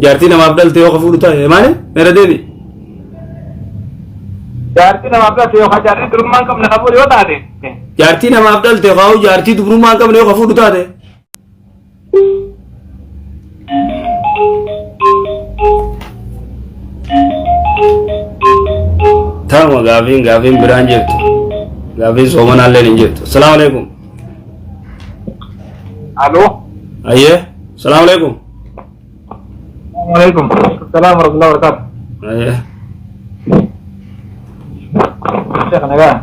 Jaartii namaaf dhalte yoo ka fuudhu taate maali? Meera deebi. Jaartii namaaf dhalte yookaan jaartii durummaa hin qabne ka fuudhu yoo taate. Jaartii namaaf dhalte yookaan jaartii dubrummaa hin qabne yoo ka fuudhu taate. Tanuma gaafiin biraan jirtu. Gaafiin soomanaallee hin jirtu. Asalaamu alaikum. Aloo. Ayyee. Asalaamu alaikum. Alaikum. Salaam warahmatullahi wabarakatuh. Ayyee. Sheekh nagaa.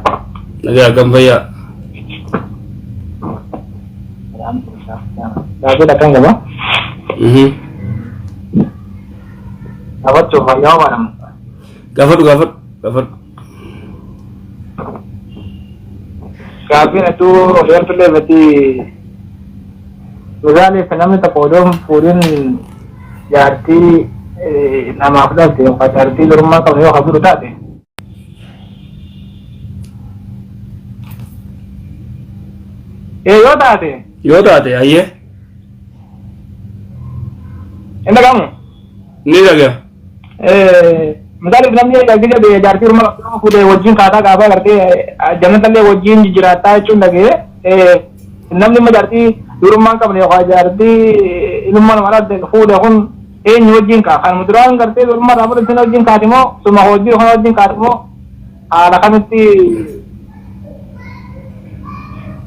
Nagaa akkam fayyaa. Gaafii akkan qaba. Gaafachuuf fayyaa baadhamu. Gaafadhu gaafadhu gaafadhu. Gaaffiin hedduu heertullee irratti misaaliif namni tokko odoo hin fuudhin jaartii namaaf dhalte yookaan jaartii durummaa qabne yoo fuudhu taate. Yoo taate. Yoo taate ayyee. Hin dhagahamu. Ni dhaga'a. Misaaliif namni gisa jaartii durummaa qabdu fuudhee wajjin kaataa gaafa gartee jannatallee wajjin jijjiirataa jechuun dhagee namni immoo jaartii durummaa hin qabne yookaan jaartii ilma nama dhalte fuudhe kun eenyu wajjin kaa kan duraan gartee durummaa irraa fudhatin wajjin kaati moo suma hojii kana wajjin kaati moo haala kamitti.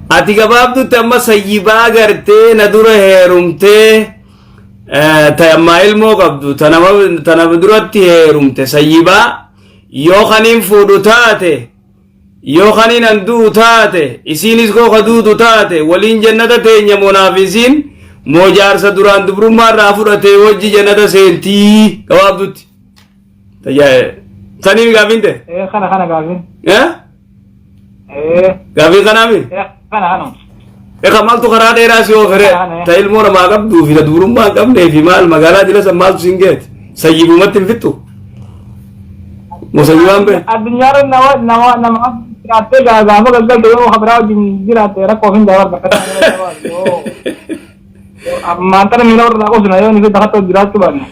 Ati gabaabdutti amma sayyibaa gartee na dura heerumtee ta ammaa ilmoo qabdu ta nama duratti heerumte sayyibaa yoo kaniin fuudhu taate yoo kaniin an du'u taate isiinis koo ka duutu taate waliin jannata teenya moo naaf isiin moo jaarsa duraan dubrummaa irraa fudhatee wajji jannata seentii gabaabdutti. Saniin gaafiin ta'e. Kana kana gaafiin. Gaafiin kanaami. Kana kana. Eka maaltu karaa dheeraa si oofere ta ilmoo namaa qabduu fi ta dubrummaa hin qabnee fi maal magaalaa jila san maaltu siin geeti sayyibumatti hin fixxu. Moo sayyibaan bee. Addunyaarra nama nama nama jiraattee gaafa galgalte yoo kabiraa wajjin jiraatte rakkoo hin dabar bakka ammaan tana miila warra qosna yoo ni fi dakatoo jiraachuu baanne.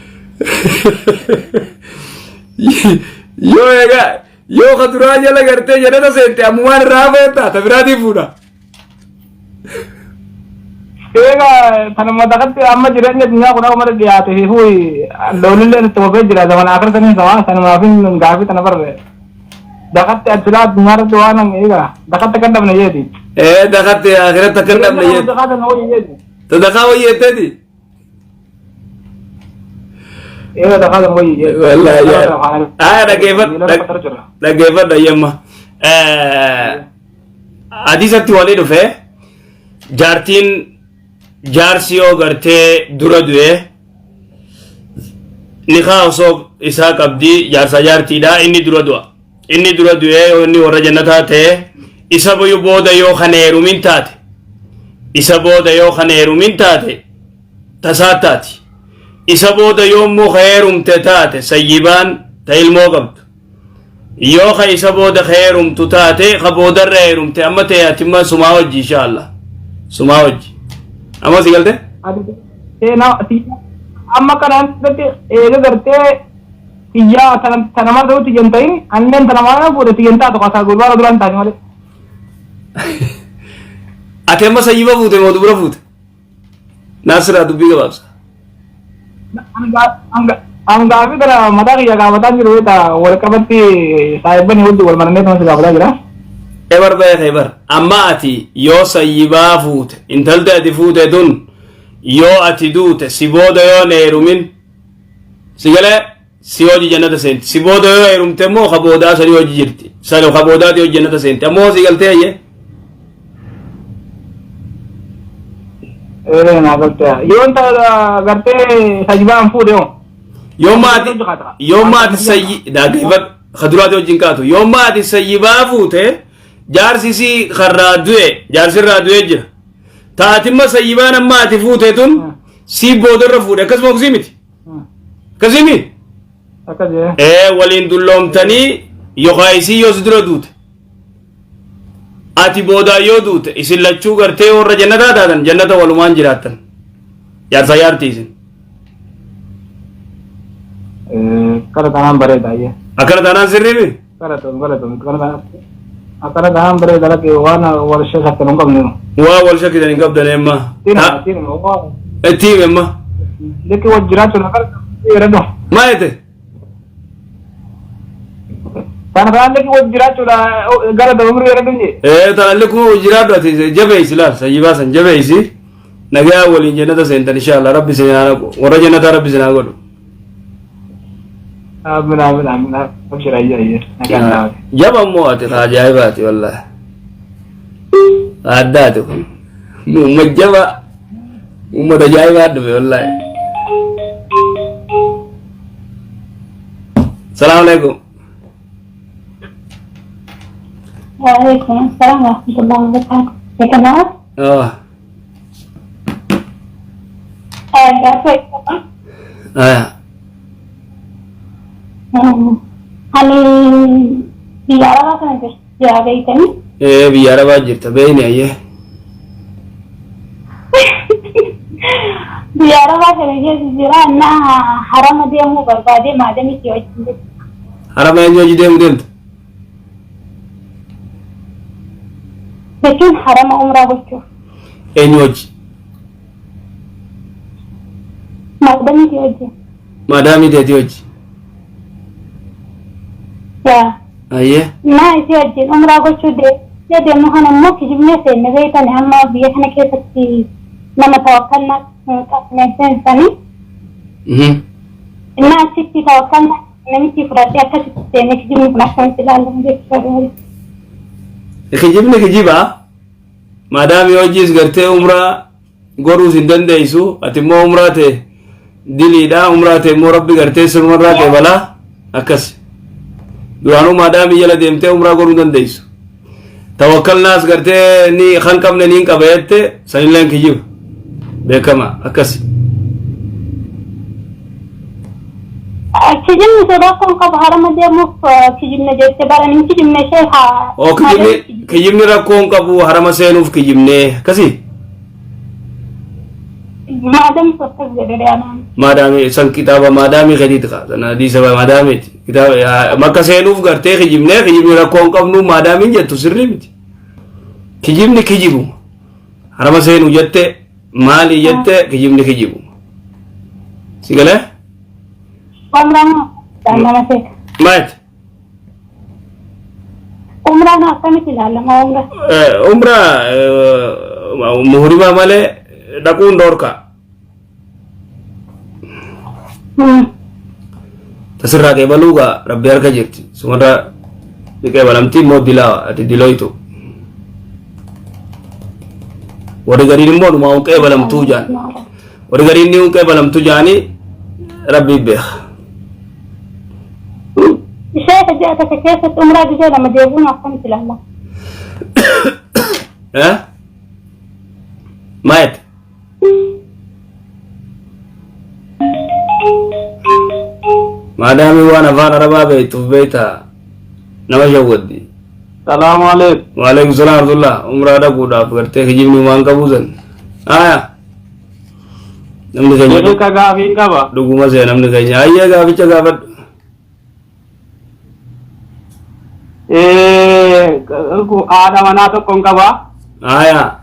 Yoo egaa yoo ka duraa jala gartee jannata seente ammumaan irraa hafeetta ta biraatiin fuudha. Egaa tanuma dakatti amma jireenya addunyaa kun akkuma dhiyaate fi fuuyi loolilleen itti fufee jira zaman akira saniin sama sanumaaf hin gaafii tana barre. Dakatti asilaa addunyaa irratti waan egaa dakatti kan dhabne jeeti. Ee dakatti akiratti akka hin dhabne jeeti. Dakaa sana wayyi jeeti. Ta dakaa wayyeetteeti. Egaa dakaa sana wayyi jeeti. Wallaahi yaa. Haa dhaggeeffadhu dhaggeeffadhu ayyamma. Hadiisatti walii dhufe jaartiin jaarsi yoo gartee dura du'e nikaa osoo isaa qabdi jaarsa jaartiidha inni dura du'a. Inni dura du'e yoo inni warra jannataa ta'e isa boyu booda yoo kan heerumin taate isa booda yoo kan heerumin taate tasaa taati. Isa booda yoo immoo ka heerumte taate sayyibaan ta ilmoo qabdu. Yoo ka isa booda ka heerumtu taate ka boodarra heerumte amma ta'e ati immoo sumaa wajji insha Allah. Sumaa wajji. Amma si galte? Amma kanaan irratti eega gartee tiyyaa tanamaa ta'uu tiyyan ta'in anneen tanamaa fuudhe tiyyan taatu kasaa gurbaa duraan taate malee. Ati amma sayyiba fuute moo dubra fuute? Naasiraa dubbii gabaabsa. Hangaa fi tana mataa kiyya gaafataa jiru beektaa wal qabatti saayibban hundi wal marannee tuma si gaafataa jira. Ebar beeka ebar amma ati yoo sayyibaa fuute intalti ati fuute tun yoo ati duute si booda yoo hin heerumin si galee si hojii jannata seenti si booda yoo heerumte immoo ka boodaa sanii hojii jirti sani ka boodaati hojii jannata seenti ammoo si galtee hayyee. Ee naa galtee yoon ta gartee sayyibaan fuudhe hoo. Yoo maati yoo maati sayyi dhaggeeffadhu ka duraati wajjin kaatu yoo maati sayyibaa fuute jaarsi si karraa du'e jaarsi irraa du'e jira taatimma sayyibaan amma ati fuute tun si boodarra fuudhe akkasuma akkasii miti akkasii miti Akkas jee. Ee waliin dulloomtanii yookaan isii yoo si dura duute ati boodaa yoo duute isin lachuu gartee warra jannataa taatan jannata walumaan jiraattan jaarsaa jaartii isin. Akkana taanaan bareeda ayyee. Akkana taanaan sirriimi? Galatoom galatoom akkana taanaan akkana taanaan bareeda lakkee waan wal shakkan hin qabnu. Waa wal shakkitan hin qabdan emma. Tina tina waa Itti hime emma. Likki wal jiraachuun akkana jedhu. Maa jette? Kana taanaan likki wal jiraachuudha gara dabamri jedhu je. Ee tana likkuma wal jiraadhu ati jabeessi laal sayyibaa san jabeessi. Nagaa waliin jannata seentan inshallah rabbi isin haa naqu warra jannataa rabbi isin haa godhu. Aamin aamin aamin abshir ayyee ayyee nagaan taa'ate. Jaba immoo ati ka ajaa'ibaati wallahi. Addaati kun. Uummat jaba uummata ajaa'ibaa dhufe wallahi. Salaamu alaikum. وعليكم السلام ورحمة الله وبركاته. يا جماعة Ah. Gaafa Aya. Ani biyya Arabaa kana jira beektanii. Ee biyya Arabaa jirta beeyni ayyee. Biyya Arabaa kana keessa jira innaa harama deemuu barbaadee maadamitti wajjin jechuudha. Harama eenyu hojii deemu deemta? Jechuun harama umraa gochuuf. Eenyu hojii? Maadamitti wajjin. Maadaamii teetii hojii. Yaa. Ayyee. Innaa isii wajjin umraa gochuu deemnu kana immoo kijibnee seenne beektani amma biyya kana keessatti nama tawakkalnaa qabne seensanii. Innaa achitti tawakkalnaa namichi fudhadhee akkasitti seenne kijibni kun akkamitti ilaalamu jechuudha. Kijibni kijibaa. Maadaamii hojiis gartee umraa godhuus hin dandeessu. Ati immoo umraa ta'e diliidha. Umraa ta'e immoo rabbi gartee sirumarraa ta'e balaa akkas. Duraanuu maadaamii jala deemtee umraa godhuu hin dandeessu. Tawakkalnaas gartee ni kan qabne ni hin qaba jette sanillee kijiba. Beekama akkas. Kijibni sodaa kan qabu harama deemuuf kijibne jette bara hin kijibne ishee haa. Oo kijibni kijibni rakkoo hin qabu harama seenuuf kijibnee akkasii. Maadamni akkas jedhe anaan. Maadaamii san kitaaba maadaamii keetiiti kaa sana hadiisa maadaamiiti kitaaba makka seenuuf gartee kijibnee kijibni rakkoo hin qabnu maadaamiin jettu sirrii miti. Kijibni kijibu harama seenuu jette maali jette kijibni kijibu. Si galee? Umraan ilaalama seeta. Maati? Umraan akkamitti ilaalama umraa? Umraa muhrimaa malee dhaquun dhoorkaa. Tasirraa qeebaluu gaa rabbi harka jirti. Sumarraa qeebalamti immoo dilaa ati diloytu. Warri gariin immoo dhumaa hin qeebalamtuu jaan. Warri gariin ni hin qeebalamtu jaanii rabbi beeka. Ishee ji'a takka keessatti umraa gizee lama deebi'uun akkamitti ilaalama? Eh? Maayet? Maadaamii waan afaan arabaa beektuuf beektaa nama shawwaddi. Salaamu alaikum. Waalaikum salaam warahmatullah. Umraa dhaquudhaaf gartee kijibni waan qabuu san. Aya. Namni keenya Sheeka gaafiin qaba. dhuguma see namni keenya. Ayyee gaaficha gaafadhu. Haadha manaa tokkon qaba. Aya.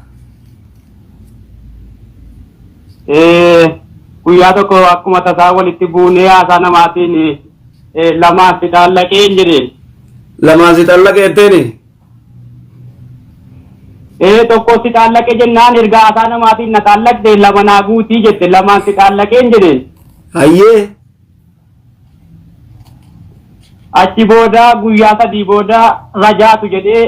Guyyaa tokko akkuma tasaa walitti buunee haasaa namaatiin lamaan si xaallaqee hin jedheen. Lamaan si xallaqe jetteeni? Ee tokko si xaallaqe jennaan erga haasaa namaatiin na xaallaqte lama naa guutii jette lamaan si xaallaqee hin jedheen. Hayyee. Achi booda guyyaa sadii booda rajaatu jedhee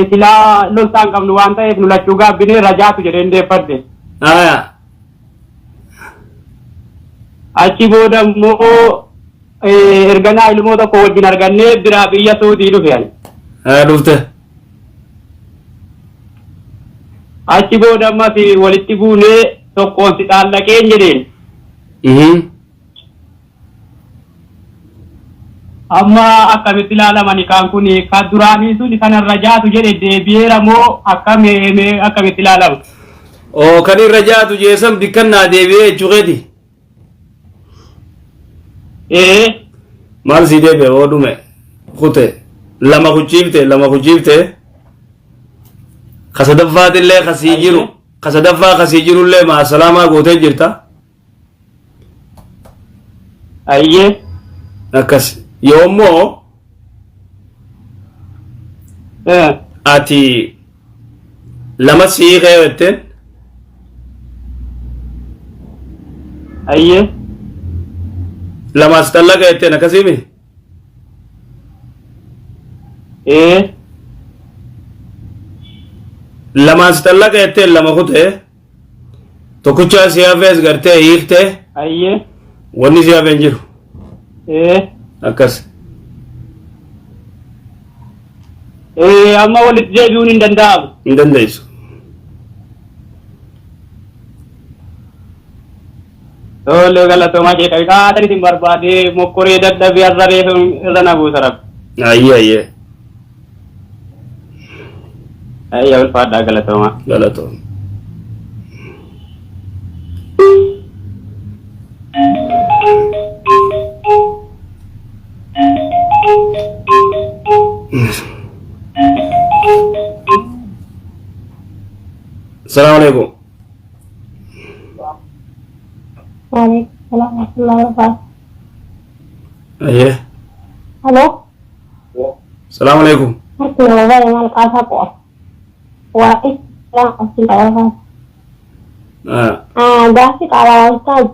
silaa loltaan qabnu waan ta'eef nu lachuu gaabbinee rajaatu jedhee deeffadhe. Aya. Achi booda immoo erganaa ilmoo tokko wajjin argannee biraa biyya Suudii dhufe ani. Aya dhufte. Achi booda ammas walitti buunee tokkoon si xaallaqee hin jedheen. Amma akkamitti ilaalamani kaan kun kan duraanii sun kanarra jaatu jedhe deebi'eera moo akkami akkamitti ilaalama? Oo kan irra jaatu jeesam bikkannaa deebi'ee jechuu keeti. Ee. Maal sii deebi'e hoo dhume kute lama kuchiifte lama kuchiifte ka sadaffaatillee ka sii jiru ka sadaffaa ka sii jirullee maa salaamaa gootee jirta. Ayyee. Akkas yoommoo ati lama sii kee jetteen. Ayyee. Lamaas xallaqa jetteen akkasiimi. Ee. Lamaas xallaqa jetteen lama kutee tokkichaa si hafees gartee hiiktee. Ayyee. Wanni si hafe hin jiru. Ee. Akkas. Ee amma walitti deebi'uun hin danda'amu. Hin dandeessu. Tole galatoomaa jee qabi qaatan isin barbaadee mokkoree dadhabee har'a reefu irra na buusa rabbi. Ayyee ayyee. Ayya ulfaadhaa galatoomaa. Galatoom. Assalamu alaikum. Waalaikum salaam warahmatullahi wabarakatuh. Ayyee. Halo, Assalamu alaikum. harki nama baay'ee maal kaasaa qo'a. Waalaikum salaam warahmatullahi wabarakatuh. Ah, Gaaffii qabaa ustaaz.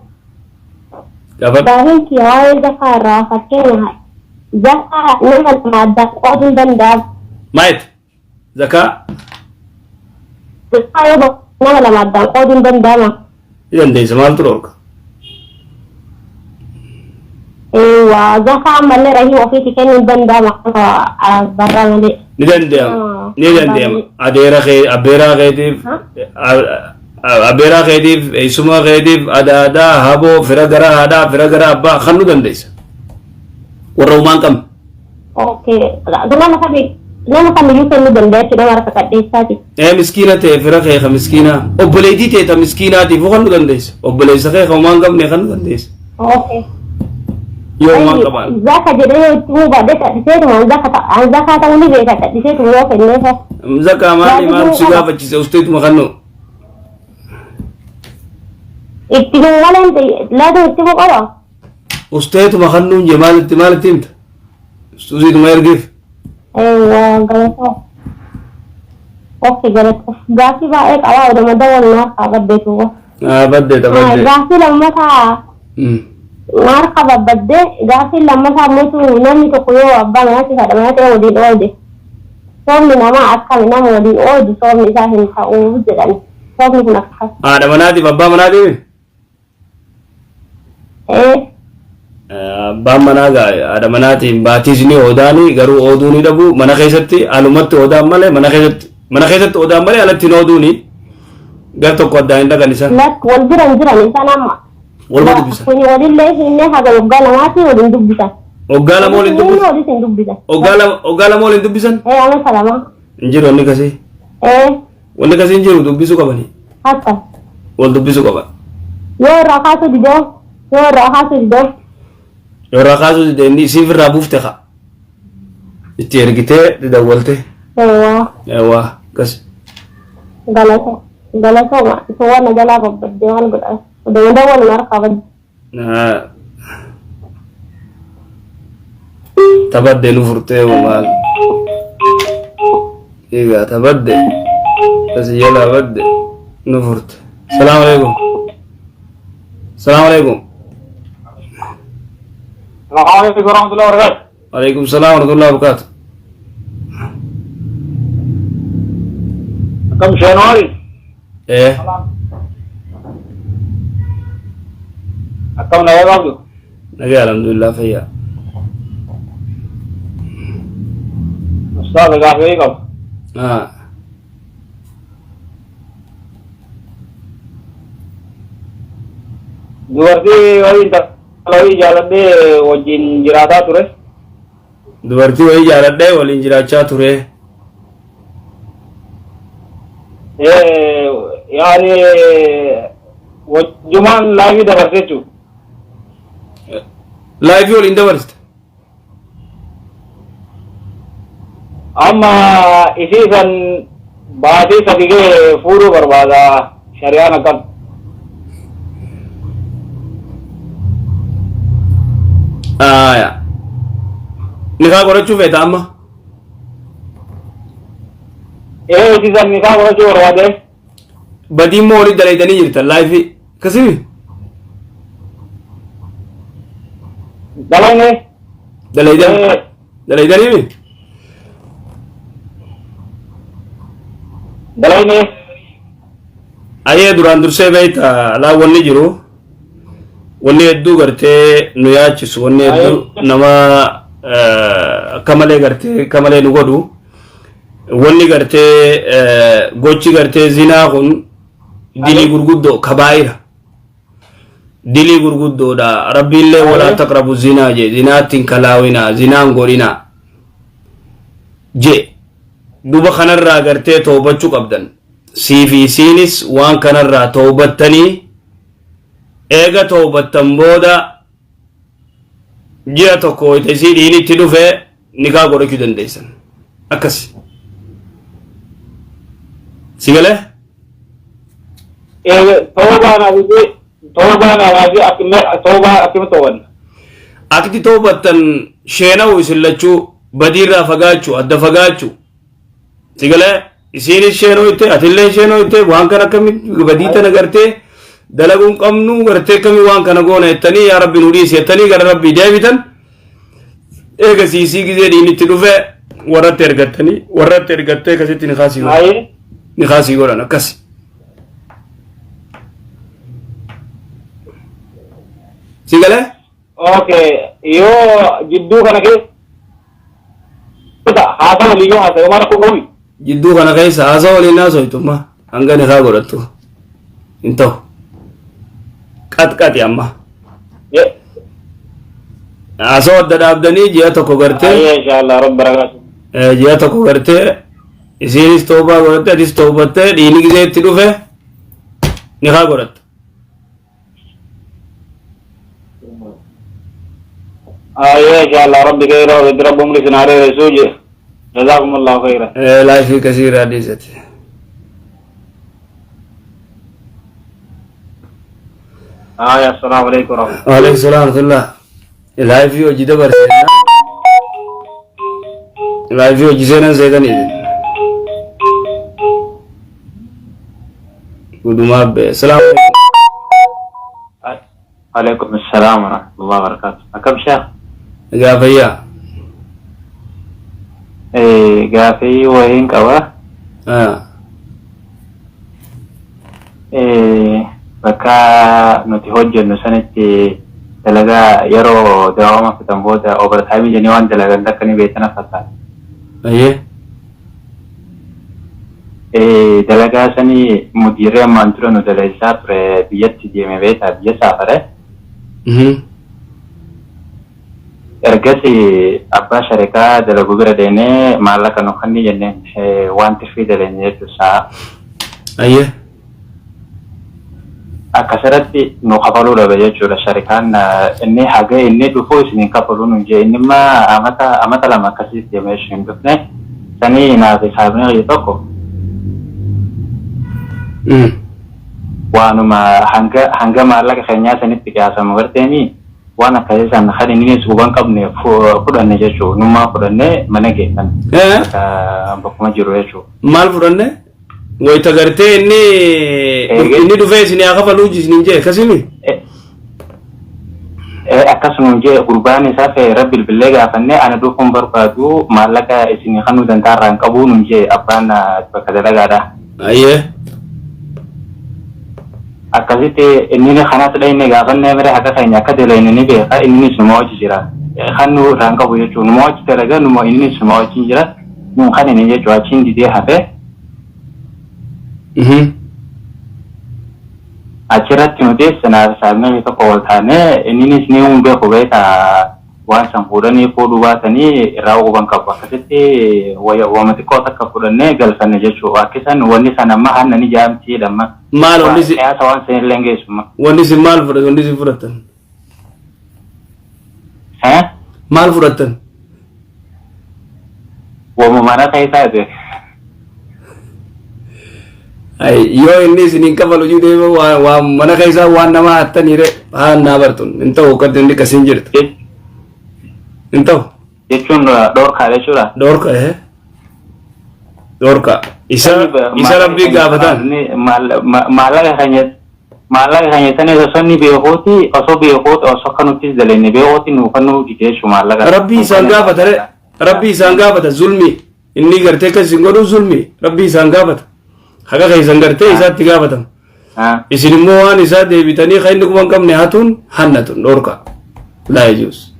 Gaafadhu. Gaaffiin kiyya waa'ee zakaa irraa fakkeenya zakaa nama lama addaan qooduu hin danda'amu. Maayit. Zakaa. Zakaa yoo nama lama addaan qooduu hin danda'ama. Ni dandeessa maaltu dhorka? Waa zakaa ammallee rahii ofiitti kennuu hin danda'ama barraa malee. Ni danda'ama. Ni danda'ama. Adeera kee abbeeraa keetiif abbeeraa keetiif eessuma keetiif adaadaa haboo fira gara haadhaa fira gara abbaa kan nu dandeessa. Warra uumaa hin qabne. Okay. Nama kamiyyuu kennuu danda'a jechuudha nama harka qalleessaati. Ee miskiina ta'e fira kee ka miskiinaa obboleettii ta'e ta miskiinaatiif kan nu dandeessa. Obboleessa kee ka uumaa hin qabne kan nu dandeessa. Okay. Yoo uumaa hin qabaan. Zaka jedhee yoo itti himuu baadhee cadhiseetuma an zakaa ta'uu ni beeka cadhiseetuma yoo kenneefo. Zakaa maali maal si gaafachiise usteetuma kan nu. Itti himuu malee laata itti himuu qaba. Usteetuma kan nuun jee maalitti maalitti himta? Usteetuma ergeef. Eewwa galatoo. Okay galatoo. Gaaffii baay'ee qabaa oduma dawwal na harkaa baddeetu. Badde taphadde. Gaaffii lammataa na harkaa babbadde gaaffii lammataa immoo namni tokko yoo abbaa manaatti haadha manaatti waliin oode soomni namaa akkami nama waliin oodu soomni isaa hin ta'uu jedhan soomni kun akkas. Haadha manaatiif abbaa manaatiif? Ee. Abbaan manaa gaa haadha manaatiin baatiis ni oodaani garuu ooduu ni dhabu mana keessatti alumatti oodaan malee mana keessatti oodaan malee alatti hin ooduuni gar tokko addaan hin dhaqan isaan. Lakk wal bira hin jiran isaan amma. Waluma dubbisan. Kuni walillee hinne haga waggaa lamaatti waliin dubbisan. Waggaa lama waliin dubbisan. Walis hin dubbisan. Waggaa lama waliin dubbisan. Ee amata lama. Hin jiru wanni kasii. Ee. Wanni kasii hin jiru dubbisuu qabani. Akka. Wal dubbisuu qaban. Yoo irraa kaasuu didoo. Yoo irraa kaasuu didoo. Yoo irraa kaasuu didee inni isiif irraa buufte kaa. Itti ergitee dawwalte. Eewwa. Eewwa akkas. Galata. Galatoma. Isa waan na jalaa babbaddee maal godha. Odoo dawwalu harkaa badde. Taphadde nu furtee maal. Egaa taphadde. Asi jalaa badde nu furte. Salaamu alaikum. Salaamu alaikum. Assalamu alaikum warahmatullahi wabarakatuh. Alaikum salaam warahmatullahi wabarakatuh. Akkam sheenwaari? Ee. Akkam nagaa qabdu? Nagaa alhamdulillah fayyaa. Ustaaza gaaffii qabu. Ah. Dubartii waliin intala wayii jaaladhee wajjin jiraataa ture. Dubartii wayii jaaladhee waliin jiraachaa ture. Yaani wajjumaan laayifii dabarse jechuudha. Laayifii waliin dabarsite. Amma isii san baatii sadi ga'e fuudhuu barbaada shari'aan akkam. Aya. Nikaa godhachuu feeta amma? Ee isii san nikaa godhachuu barbaade. Badii immoo walitti dalaydanii jirtan laayifii. Akkasimi? Dalayne. Dalaydan. Dalaydanii? Dalayne. Ayyee duraan dursee beekta laa wanni jiru wanni hedduu gartee nu yaachisu wanni hedduu nama akka malee gartee akka malee nu godhu wanni gartee gochi gartee zinaa kun dilii gurguddoo kabaa'ira dilii gurguddoodha rabbiillee walaa taqrabu zinaa jee zinaatti hin kalaawinaa zinaan godhinaa jee duba kanarraa gartee toobachuu qabdan sii fi isiinis waan kanarraa toobattanii eega toobattan booda ji'a tokko wayita isii dhiinitti dhufe nikaa godhachuu dandeessan akkasi si galee Toobaan abidii toobaan abidii toobaa akkami toobanna. Akti toobattan sheena'u isin lachuu badiirraa fagaachuu adda fagaachuu si galee isiinis sheenooyte atillee sheenooyte waan kana akkamitti badii tana gartee dalaguu hin qabnu gartee akkamii waan kana goona jettanii yaa rabbi nu dhiisi jettanii gara rabbii deebitan eega siisii gizee dhiinitti dhufe warratti ergattanii warratti ergattee akkasitti ni kaasii godhan ni kaasii godhan akkasi. Si galee? Okay, yoo jidduu kana keessa haasa walii yoo haasa'e homaa rakkoo qabu. Jidduu kana keessa haasa waliin haasoytumma hanga nikaa godhattu hin ta'u. Qaxqaxi amma. Haasoo adda dhaabdanii ji'a tokko gartee. Ayyee inshallah rabbi barakaatu. Ji'a tokko gartee isiinis toobaa godhatte atis toobattee dhiini gizee itti dhufe nikaa godhatta. Ayyee inshallah rabbi khayra rabbi rabbi umri sin hareere suuje. Jazakumullahu khayran. Laayifii kasii irraa dhiisate. Ayyee assalaamu alaikum warahmatullahi. Waalaikum salaam warahmatullah. Laayifii hojii dabarseenna. Laayifii hojii seenan seetanii. Gudumaa bee. Salaamu alaikum. Alaikum assalam warahmatullahi wabarakatuh. Akkam sheekh? Gaafayyaa. Gaafii wayiin qaba. Bakka nuti hojjennu sanitti dalagaa yeroo daawama fixan booda overtime jennee waan dalagan takka ni beektan fakkaata. Ayyee. Dalagaa sanii mudiirri ammaan dura nu dalagaa ture biyyatti deeme beektaa biyya saafare. Ergasi abbaa sharikaa dalagu bira deemee maallaqa nu kenni jenneen waan tirfii daleenye jechuusaa. Ayyee. Akkasirratti nu kafaluu dhabe jechuudha sharikaan inni haga inni dhufu isin hin kafaluu nu jee inni immoo amata amata lama akkasii deemee hin dhufne sanii naaf saabni kiyya tokko waanuma hanga hanga maallaqa keenyaa sanitti qiyaasamu garteemi waan akkasii san kan inni quban qabne fudhanne jechuudha nummaa fudhanne mana geessan bakkuma jiru jechuudha. Maal fudhanne? Wayita gartee inni inni dhufee isin haa kafaluu isin jee akkasimi? Akkasuma jee gurbaan isaa fe'eera bilbilee gaafanne ana dhufuun barbaadu maallaqa isin kanuu danda'arraa hin qabu nun jee abbaan bakka dalagaadha. Ayyee. Akkasitti inni kanas dhayne gaafanne mire haqa keenya akka dalayne ni beeka innis numa hojii jira. Kan nu irraa hin qabu jechuudha numa hojii dalaga numa innis numa hojii jira nun kan inni jechuudha achiin didee hafe. Achirratti nuti sanaaf saamnee tokko wal taane innis ni hin beeku beeka waan san fuudhanii fuudhuu baatanii irraa quban qabu akkasitti wama xiqqoo takka fudhannee galfanne jechuudha. Akka isaan wanni san amma hanna ni jaamti dhamma. Maal wanni si Qiyaasa waan san illee geessuma. Wanni isin maal fudhatan wanni isin fudhatan? Maal fudhattan? Wama mana keessaati. Ay, yoo inni isin hin kafalu jiru deema waa mana keessaa waan nama hattaniire haan naa bartun hin ta'u akkatti inni akkasiin jirtu hin ta'u. Jechuun dhorkaa jechuudha. Dhorka dhorka isa rabbii gaafatan. Maallaqa kan jettanii osoo inni beekuuti osoo beekuuti osoo akka nutis dalenne beekuuti nuu kan nuu dide jechuudha maallaqa. Rabbii isaan gaafata re rabbii isaan gaafata zulmi inni gartee akkas isin godhu zulmi rabbii isaan gaafata haqa keessan gartee isaatti gaafatama. Isin immoo waan isaa deebitanii kan inni quba hin qabne hatuun hannatun dhorka laa yajuus.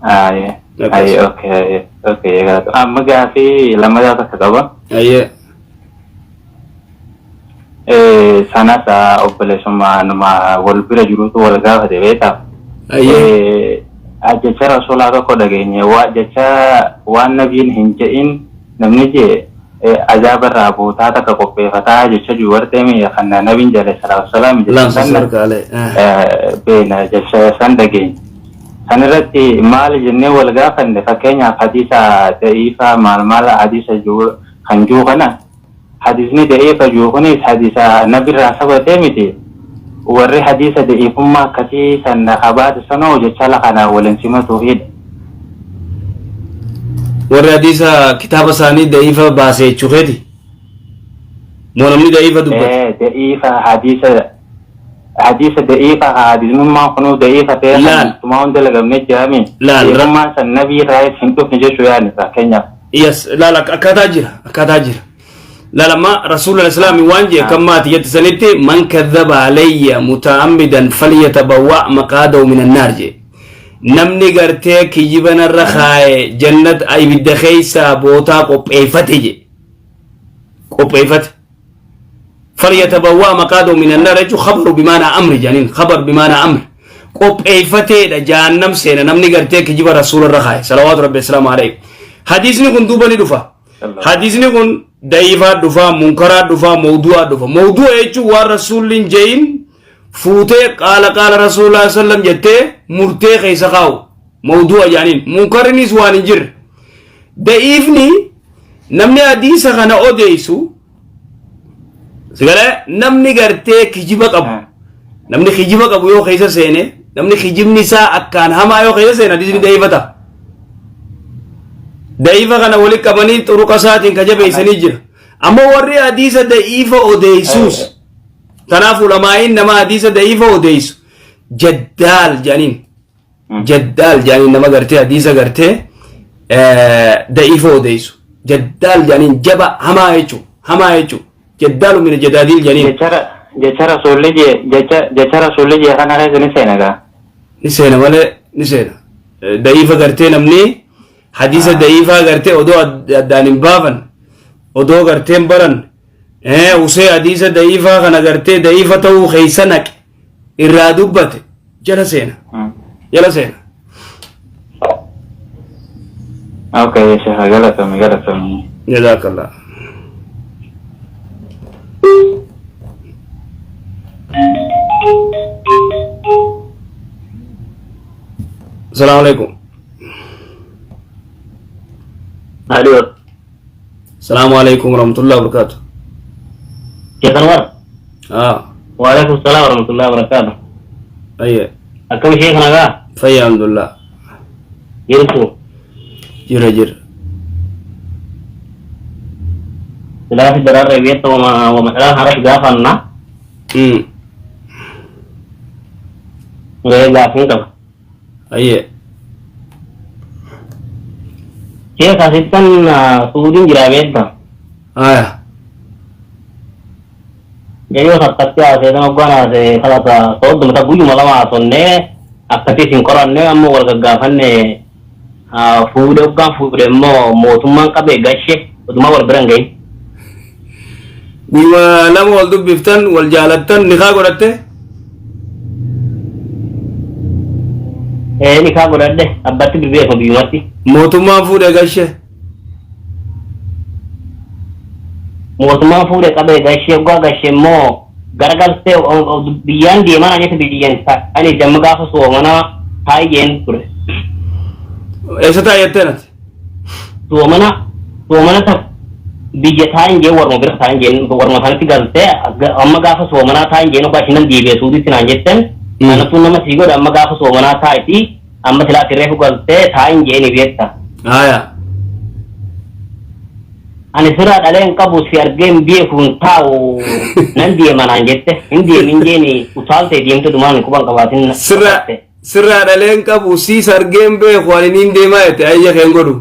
Aye, okay, okay, amma gaafii lammataa takka qaba. Ayyee. Sanas obboleessummaa nama wal bira jirutu wal gaafate beektaa. Ayyee. Jecha rasuulaa tokko dhageenye waa jecha waan nabiin hin je'in namni jee azaaba irraa bootaa takka qopheeffataa jecha jiru wartee kan nabiin jale salaatu salaam Laamsa sarkaalee. Beena jecha san dhageenye. San irratti maal jennee wal gaafanne fakkeenyaaf hadiisa da'iifa maal maal hadiisa jiru kan jiru kana hadiisni da'iifa jiru kunis hadiisa nabirraa sabatee miti. Warri hadiisa da'iifummaa akkasii san qabaate sanoo jecha kana waliin simatuufidha. Warri hadiisa kitaaba isaanii da'iifa baase jechuu keeti. Moo namni da'iifa dubbate? Da'iifa hadiisa da'iifa hadiisnummaan kunuu da'iifa ta'e Laal. tumaa hunda dalagamne jedhame. Laal. Da'iifummaan san nabii irraa hin dhufne jechuu yaani fakkeenyaaf. Yes, laal akkaataa jira akkaataa jira. Laal amma rasuula islaami waan jee kan maati jette sanitti man kadhaba alayya muta'ammidan falyatabawwa maqaadahu minan naar jee. Namni gartee kijiba narra kaaye jannat ibidda keessa bootaa qopheeffate je. Qopheeffate. Falyatabawwa maqaadahu minan naar jechuun khabaru bimaanaa amri jedhaniin khabar bimaanaa amri. Qopheeffateedha jahannam seena namni gartee kijiba rasuula irra kaaye salawaatu rabbi assalaamu alayhi. Hadiisni kun duuba ni dhufa. Hadiisni kun da'iifaa dhufa, munkaraa dhufa, mawdu'aa dhufa. Mawdu'a jechuun waan rasuulli hin je'in fuutee qaala qaala rasuulaa sallam jettee murtee keessa kaa'u. Mawdu'a jedhaniin. Munkarrinis waan hin jirre. Da'iifni namni hadiisa kana odeessu sigalee namni gartee kijiba qabu. Namni kijiba qabu yoo keessa seene namni kijibni isaa akkaan hamaa yoo keessa seene hadiisni da'iifa ta'a. Da'iifa kana walitti qabanii xuruqa isaatiin ka jabeessanii jira. Amma warri hadiisa da'iifa odeessuus kanaaf ulamaa'iin nama hadiisa da'iifa odeessu jaddaal jedhaniin. Jaddaal jedhaniin nama gartee hadiisa gartee da'iifa odeessu. Jaddaal jedhaniin jaba hamaa jechuudha. Hamaa jechuudha. Jaddaalu mina jadaadiil jedhaniin. Jecha rasuulli jee jecha rasuulli jee kana keessa ni seena gaa. Ni seena malee ni seena. Da'iifa gartee namni hadiisa da'iifaa gartee odoo addaan hin baafan odoo gartee hin baran usee hadiisa da'iifaa kana gartee da'iifa ta'uu keessa naqe irraa dubbate jala seena. Jala seena. Okay, sheekha galatoomi galatoomi. Jazaakallah. Assalamu alaikum. Alo. Assalamu alaikum warahmatullahi wabarakatuh. Sheekh Anwar. Waalaikum salaam warahmatullahi wabarakatuh. Ayye. Akkam Sheekh nagaa? Fayya alhamdulillah. Jirtu. Jira jira. Silaafi daraarra beekta wama masalaan haras gaafanna. Gahee gaafiin qaba. Ayye. Sheekh asittan suudiin jira beekta. Aya. Jayyoo sakkatti haasee nama gwaan haasee kalata soodduma ta guyyuma lama haasonnee akkasii isin qorannee ammoo wal gaggaafanne fuudhee hoggaan fuudhe immoo mootummaan qabee gashee odumaa wal bira hin gahin. Guyyuma lama wal dubbiftan wal jaalattan nikaa godhatte? Nikaa godhadhe abbatti bilbileef biyyumatti. Mootummaan fuudhee gashee? Mootummaan fuudhee qabee gashee hoggaa gashee immoo garagaltee biyyaan deemaa jette biyyaan ta'anii damma gaafa soomanaa taa'ee ture. Eessa taa'e jettee nati? Soomana ta biyya taa'in jee warma bira taa'in jeen warma sanatti galtee amma gaafa soomanaa taa'in jeen ogaa ishinan deebi'e suuditti naan jettan kanattuu nama sii godha amma gaafa soomanaa taa'iti amma silaa ati reefu galtee taa'in jeeni beekta. Haya. Ani sirraa dhalee hin qabu si argee hin beeku hin taa'u nan deema naan jette hin deemin jeeni utaaltee deemte dhumaan quban qabaatin. Sirraa dhalee hin qabu siis argee hin beeku ani niin deemaa jette ayya keen godhu.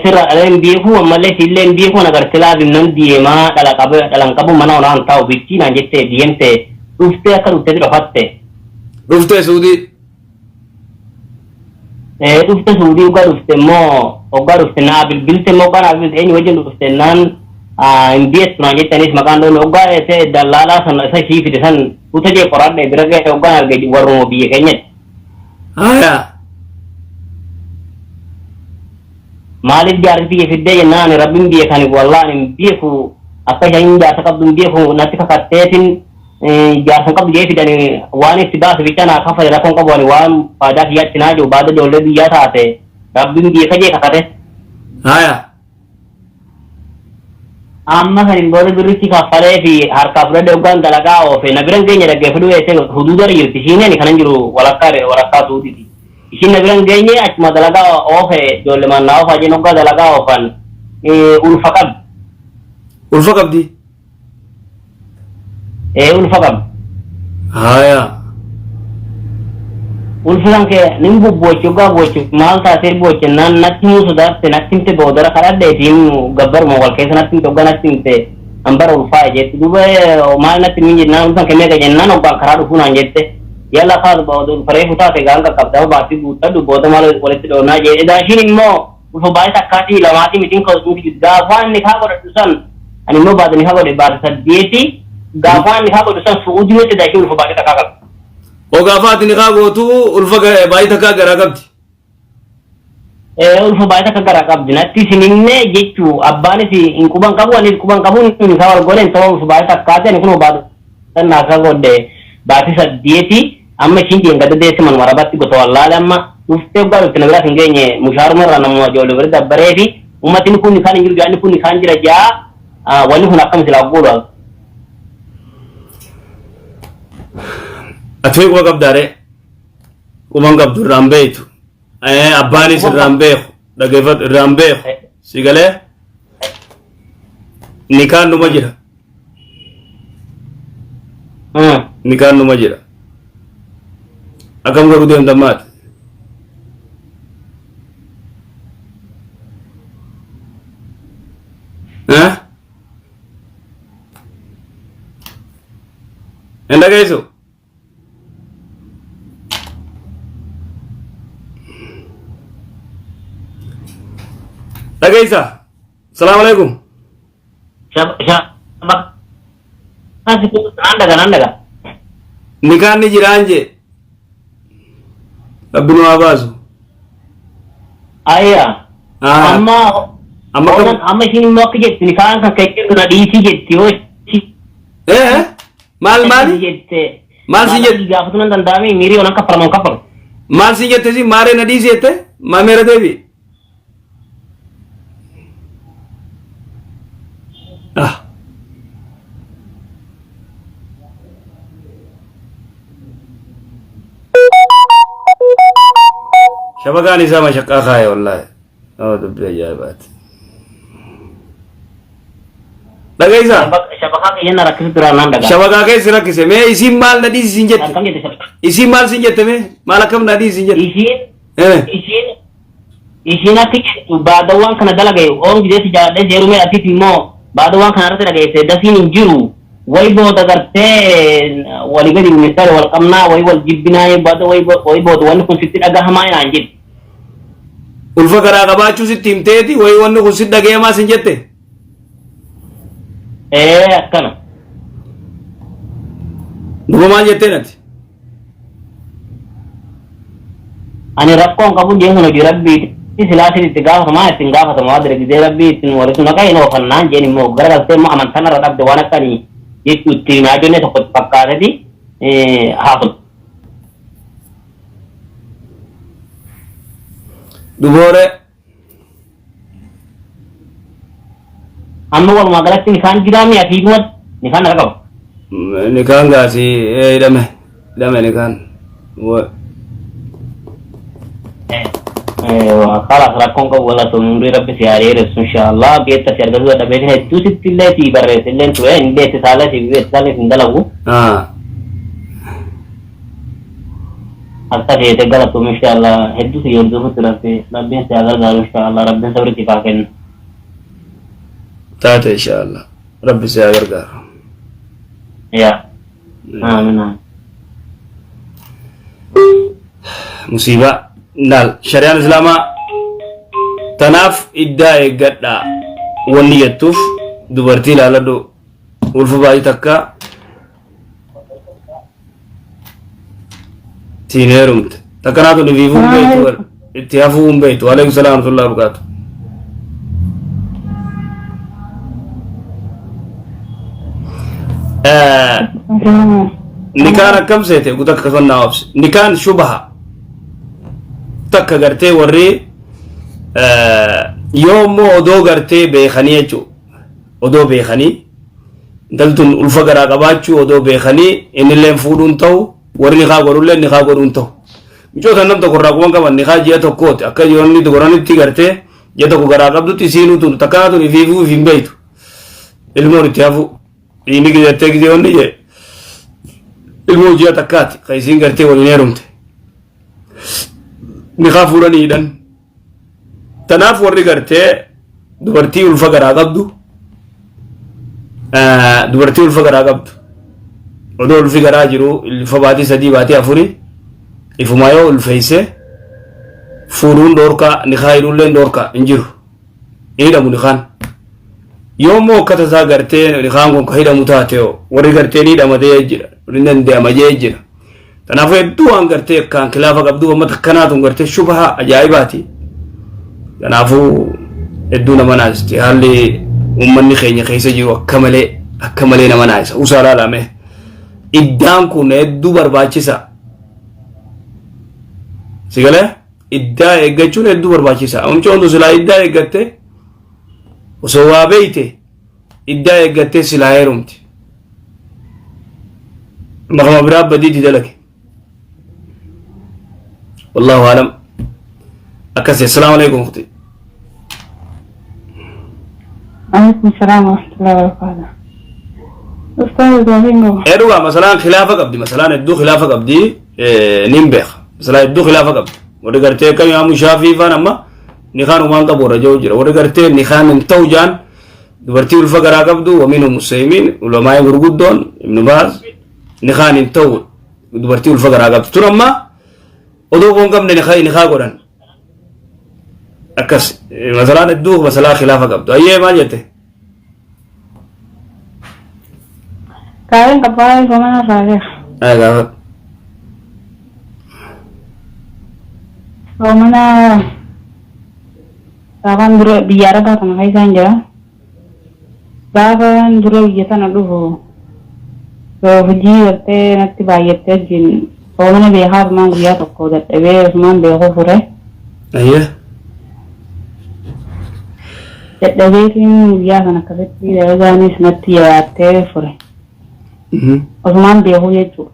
Sirraa dhalee hin beeku ammallee siillee hin beeku na gartee laabin nan deemaa dhala qabu dhalan qabu mana onaan taa'u bichii naan jette deemte dhuftee akka dhuftee dhofatte. Dhuftee Suudii. Dhufte Suudii ugaa dhufte immoo oggaa dhufte naa bilbilte immoo oggaa naa bilbilte eenyu wajjin dhufte naan hin beektu naan jettanis maqaan dhoone oggaa ta'e dallaalaa san isa ishii fide san uta jee qoradhe bira ga'e oggaan arge warruma biyya keenyatti. Haya. Maaliif jaarsi biyya fiddee jennaan ani rabbiin biyya kan wallaan hin beeku akka isheen jaarsa qabdu hin beeku natti kakatteetin jaarsa qabdu jee fidani waan itti baase bicha naa kafale rakkoon qabu ani waan faayidaa kiyyaatti naa jiru baada ijoollee biyyaa taate rabbiin biyya kajee kakate. Haya. Amma sanin booda birrichi kaffalee fi harkaa fudhadhe hoggaan dalagaa oofe na biran geenye dhaggeeffadhu eessee huduudarra jirti ishiin ani kanan jiru walakkaa walakkaa suudiiti. Ishiin na biran geenye achuma dalagaa oofe ijoollee mannaa oofaa jeen hoggaa dalagaa oofan ulfa qabdi. Ulfa qabdi. Ulfa qabdi. Haya. Ulfi kan kee nin bubbochi hoggaa bochi maal taatee boche naan natti himuu sodaatte natti himte boodara kadhadhe isiin gabbaruma wal keessa natti himte hoggaa natti himte hambara ulfaa'e jetti duuba maal natti himin jennaan ulfan kee meeqa jennaan hoggaan karaa dhufuu naan jette yalla kaas booda ulfa reefu taate gaan qaqqabdaa baattii guuttadhu booda maal walitti dhoonaa jee edaa ishiin immoo ulfa baay'ee takkaatii lamaatii mitiin ka'u gaafaan inni kaa godhadhu san ani immoo baate ni kaa godhe baate saddeeti gaafaan inni kaa godhu san su'uudii nutti edaa ishiin ulfa baay'ee takkaa qabdi. Ogaafaati ni kaa gootu ulfa baay'ee takkaa garaa qabdi. Ulfa baay'ee takka garaa qabdi natti isininne jechuu abbaanis hin quban qabu anis quban qabu ni kaa wal godhe sababa ulfa baay'ee takkaati ani kun baate naa kaa godhe baate saddeeti amma ishiin deengada deesse manuma rabatti gosa wallaale amma dhuftee hoggaa dhufte na biraas hin geenye mushaaruma irraa namuma ijoollee bira dabbaree fi uummatni kun kan hin jiru jaanni kun kan jira jaa wanni kun akkam silaa godhu. Ati quba qabdaare quban qabdu irraan beektu. Abbaanis irraan beeku dhaggeeffatu irraan beeku si galee nikaan numa jira. Nikaan numa jira. Akkam godhuu deemtan maati? Hin dhageessu? Dhageessa? Salaamu alaikum. Nan dhaga. Nikaan ni jiraan jee. Rabbi nu haa baasu. Ayya. Amma Amma amma ishiin immoo akka jetti nikaan kan kee na dhiisii jetti yoo Maal maali? jette. Maal si jette? Gaafatu nan danda'ame miirii waan kaffalamu kaffalu. Maal si jette si maaree na dhiisi jette? Maameera deebi. Ah. Shabakaan isaa mashaqqaa kaaye wallaahi. Nama dubbii ajaa'ibaati. Dhageessaa? Shabakaa kiyya na rakkisu duraan naan dhagaa. Shabakaa keessa rakkise mee isiin maal na dhiisi siin jette? Akkam jette shabakaa? Isiin maal siin jette mee? Maal akkam na dhiisi siin jette? Ishiin ishiin ishiin akka jettu baadawwan kana dalage oon gideessi jaaladhee seerumee asiif immoo baadawwan kana irratti dhageesse dasiin hin jiru. Way booda gartee walii gadi ministeera wal qabnaa way wal jibbinaa baada way booda wanni kun sitti dhagahamaa naan jedhu. Ulfa garaa qabaachuu sitti himteeti wayi wanni kun sitti dhagahamaa siin jette? Akkana. Duuba maal jetteen ati? Ani rakkoon qabu jeen kun hojii rabbii silaa itti gaafatamaa ittiin gaafatamaa waa dirgidee rabbii ittiin walitti naqa hin oofannaan jeen immoo garagaltee immoo amantaan irra dhabde waan akka ani jechuu itti naa jenne tokko itti fakkaateti haafu. Duboore. Amma walumaa galatti nikaan jiraami asiidhumatti nikaan naqa qaba. Nikaan gaasii hidhame hidhame nikaan. Kalaas rakkoon qabu wala sun umrii rabbi si haa dheeressu inshaallah beekta si argatu dadhabeetin hedduu sitti illee si barreesse illee ture hin beekte saalee si beekte saalee hin dalagu akka feete galatuum inshaallah hedduu si hordofutti rabbi rabbiin si haa gargaaru inshaallah rabbiin sabri siif haa kennu. Taate inshaallah rabbi si haa gargaaru. Yaa. Aamin aamin. Musiibaa laal shari'aan islaamaa tanaaf iddaa eeggadhaa wanni jettuuf dubartii ilaaladhu ulfa baay'ee takka tiin heerumte takkanaatu nifiifuu hin beektu bar itti hafuu hin beektu. Alaikum salaam warahmatullahi wabarakatuh. Nikaan akkam seete guta akka sonnaa obse nikaan shubaha takka gartee warri yoo immoo odoo gartee beekanii jechuudha odoo beekanii intalli tun ulfa garaa qabaachuu odoo beekanii innilleen fuudhuun ta'u warri nikaa godhullee nikaa godhuun ta'u micoota nam tokko irraa quban qaban nikaa ji'a tokkooti akka yoonni godhanitti gartee ji'a tokko garaa qabdutti isiinuu tun takkaa tun ifiifuu if hin beektu ilmoon itti hafu dhiini gizattee gizee onni jee ilmoo ji'a takkaati kan isiin gartee waliin heerumte nikaa fuudhanii hidhan. Tanaaf warri gartee dubartii ulfa garaa qabdu dubartii ulfa garaa qabdu odoo ulfi garaa jiru ulfa baatii 3 baatii 4 ifumaa yoo ulfeeyse fuudhuun dhoorkaa nikaa hidhuulleen dhoorkaa hin jiru hin hidhamu nikaan. Yoo immoo akka tasaa gartee nikaan kun ka hidhamu taate hoo warri gartee ni hidhamatee jira warri danda'ama jee jira. Kanaafuu hedduu waan gartee akkaan kilaafa qabduuf amma takkanaa tun gartee shubaha ajaa'ibaati. Kanaafuu hedduu nama naasisti. Haalli uummanni keenya keessa jiru akka malee akka malee nama naasisa. Usaa laalame. Iddaan kun hedduu barbaachisa. Si galee iddaa eeggachuun hedduu barbaachisa. Amcoon tun silaa iddaa eeggatte osoo waa beeyte iddaa eeggattee silaa heerumti. Makama biraa badiitti dalage. Wallahu alam. Akkasi assalaamu alaikum ukhti. Alaikum salaam wa rahmatullahi wa barakatuh. Ustaaz gaafiin qaba. Ee dhugaa masalaan khilaafa qabdi masalaan hedduu khilaafa qabdi nin beeka masalaan hedduu khilaafa qabdi warri gartee akka imaamu shaafii faan amma nikaan umaan qabu warra jiru jira warri gartee nikaan hin ta'u jaan Dubartii ulfa garaa qabdu waminhum usaymiin ulamaa'in gurguddoon ibnu baaz nikaan hin ta'u dubartii ulfa garaa qabdu tun amma odoo qoon qabne nikaa godhan akkas masalaan hedduu masalaa khilaafa qabdu ayyee maal jette. Gaafiin qabaa soomana irraa beeka. Ay gaafa Soomana Gaafaan dura biyya Arabaa tana keessaan jira. Gaafaan dura biyya tana dhufu hojii gartee natti baay'attee wajjin soomana beekaa asumaan guyyaa tokko dadhabee asumaan beekuu fure. Ayyee. Dadhabeetiin guyyaa sana akkasitti dalagaanis natti jabaattee fure. Osumaan beekuu jechuudha.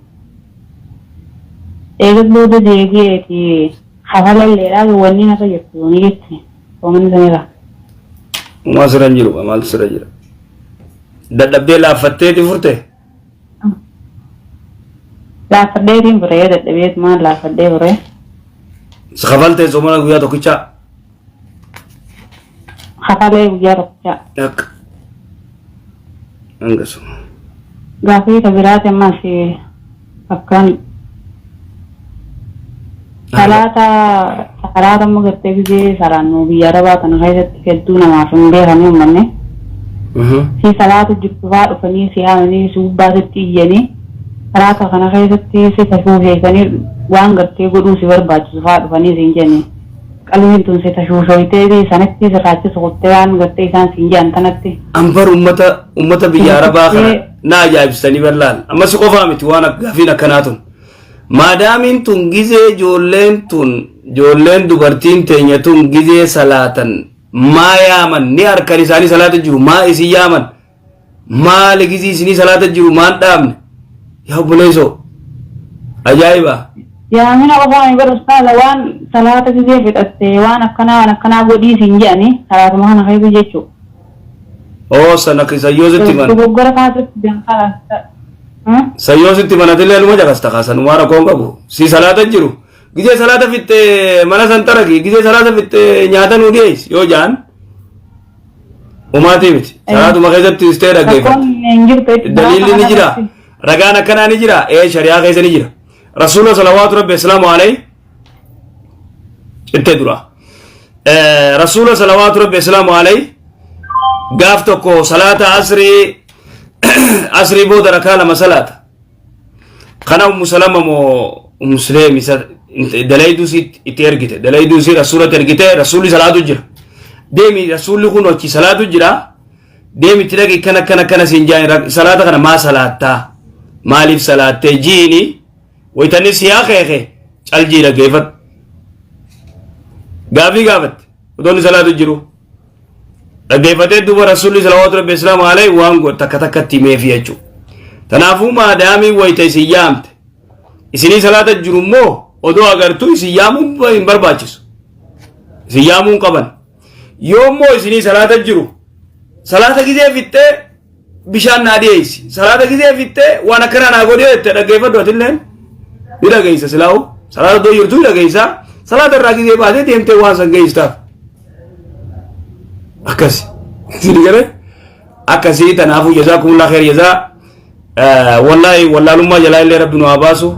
Eegas booda deebi'eeti Hafalalleedha wanni narra jirtu ni jirti soomanni sanirra. Uumaa sirra hin jiru maaltu sirra jira. Dadhabdee laaffatteeti furte. Laaffadheetiin fure dadhabeetumaan laaffadhee fure. Si kafaltee soomana guyyaa tokkichaa. Hafalee guyyaa tokkichaa. Akka. Hangasuma. Gaafii ka biraati ammas akkaan salaata salaata amma gartee gizee salaannu biyya arabaa tana keessatti hedduu namaaf hin beekanii uummanni. Si salaata jirtu faa dhufanii si haamanii si gubbaa sitti iyyanii salaata kana keessatti si tashuusheessanii waan gartee godhuu si barbaachisu faa dhufanii siin jedhanii. Qalbiin tun si tashuushooytee fi sanitti sirraachisu kuttee waan gartee isaan siin jedhan tanatti. An bar ummata biyya arabaa kana na ajaa'ibsitanii bal'aan amma si qofaa miti waan gaafiin akkanaa tun maadaamiin tun gizee ijoolleen tun Ijoolleen dubartiin teenya tun gizee salaatan maa yaaman ni harkan isaanii salaata jiru maa isin yaaman maali gizii isinii salaata jiru maan dhaabne yaa obboleessoo ajaa'iba. Yaamina qofaan bar ustaaza waan salaata gizee fixatte waan akkanaa waan akkanaa godhii siin jedhanii salaatuma kana keessa jechuudha. Oo sana sayyoo sitti man Dogoggora kaasatti danqaa. Sayyoo sitti manatillee numa jaqasta kaasan waan rakkoon qabu si salaata jiru gizee salaata fixxe mana san taraki gizee salaata fixxe nyaata nuu dhiyeessi yoo jaan umaatii miti salaatuma keessatti istee dhaggeeffatte. Rakkoon hin jirtu jechuudha. Daliilli ni jira, ragaan akkanaa ni jira, ee shari'aa keessa ni jira. Rasuula salawaatu rabbi islaamu alayhi itti dura rasuula salawaatu rabbi islaamu alayhi gaaf tokko salaata asrii asrii booda rakaa lama salaata kana Ummu Salama moo Ummu Suleem isa dalayduu si itti ergite, dalayduu si rasuulatti ergite. Rasuulli salaatu jira, deemi, rasuulli kun achi salaatu jira, deemi itti dhaqi, kana kana kana siin jaan, salaata kana maa salaattaa, maaliif salaattee jiini. Waytanni siyaa keeke caljii dhaggeeffadhu gaafii gaafatte otoonni salaatu jiru dhaggeeffatee duuba rasuulli salawaatu rabbi islaamu alayhi waan godhe takka takkatti himeefi jechuudha. Kanaafuu maadaamii wayita isin yaamte isinii salaata jiru immoo odoo agartuu isin yaamuun hin barbaachisu. Isin yaamuu hin qaban. Yoo immoo isinii salaata jiru salaata gizee fixxee bishaan naa dhiyeessi. Salaata gizee fixxee waan akkanaa naa godhee jette dhaggeeffadhu, atilleen ni dhageessa silaa'u. Salaata iddoo jirtu ni dhageessa. Salaata irraa gizee baatee deemtee waan san geessistaaf. Akkas. Isin galee? Akkasii tanaafuu jazaakumullah khair jazaa. Wallaahi wallaalummaa jalaa illee rabbi nu haa baasu.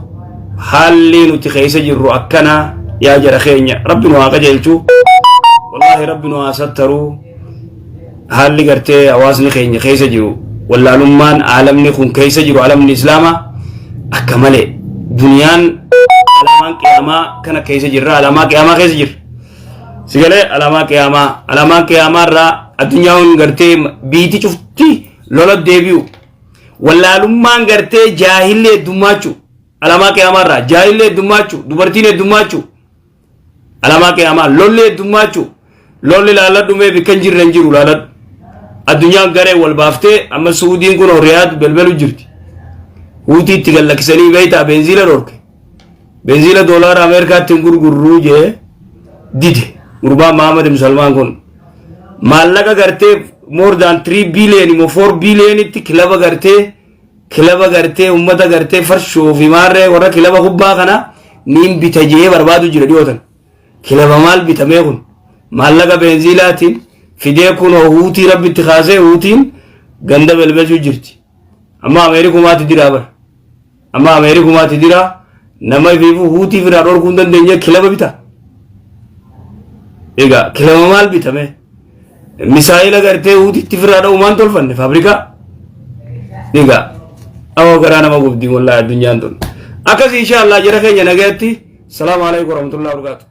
Haalli nuti keessa jirru akkana yaa jara keenya, rabbi nu haa qajeelchu. Wallaahi rabbi nu haa sattaruu. Haalli gartee hawaasni keenya keessa jiru, wallaalummaan aalamni kun keessa jiru, aalamni islaamaa akka malee, duniyaan alaamaan qiyaamaa kana keessa jirra, alaamaa qiyaamaa keessa jirra. Sigalee alaamaa qiyaamaa, alaamaan qiyaamaa irraa addunyaan gartee biiti cufti lola deebi'u. Wallaalummaan gartee jaahilli heddummaachuu alaamaa qiyaamaa irraa, jaahilli heddummaachuu, dubartiin heddummaachuu alaamaa qiyaamaa, lolli heddummaachuu. Lolli laalladhu mee bikka hin jirre hin jiru laalladhu. Addunyaan garee wal baaftee amma Suudiin kun Riyaad belbelu jirti. Huutii itti gallakkisanii beeytaa beenziila dhorke. Beenziila doolaara Ameerikaatti hin gurgurruu jee dide. Gurbaan Mahamad bin Salmaan kun maallaqa gartee more than 3 billion immoo 4 billionitti kilaba gartee kilaba gartee ummata gartee farshoo fi maarree warra kilaba kubbaa kana niin bita jee barbaadu jira dhiyootan. Kilaba maal bitamee kun maallaqa beenziilaatiin fidee kun huutii rabbitti kaasee huutiin ganda belbelchuu jirti. Amma Ameerikumaatti diraa bara. Amma Ameerikumaatti diraa nama ifiifuu huutii firaa dhorkuu hin dandeenye kilaba bita. Egaa kilaba maal bitame? Misaayila gartee huutiitti firaa dha'u maan tolfanne faabrikaa? Egaa awwa garaa nama gubdi wallaahi addunyaan tun. Akkasii insha Allah jara keenya nagayatti. Salaamu alaikum warahmatullahi wabarakatuh.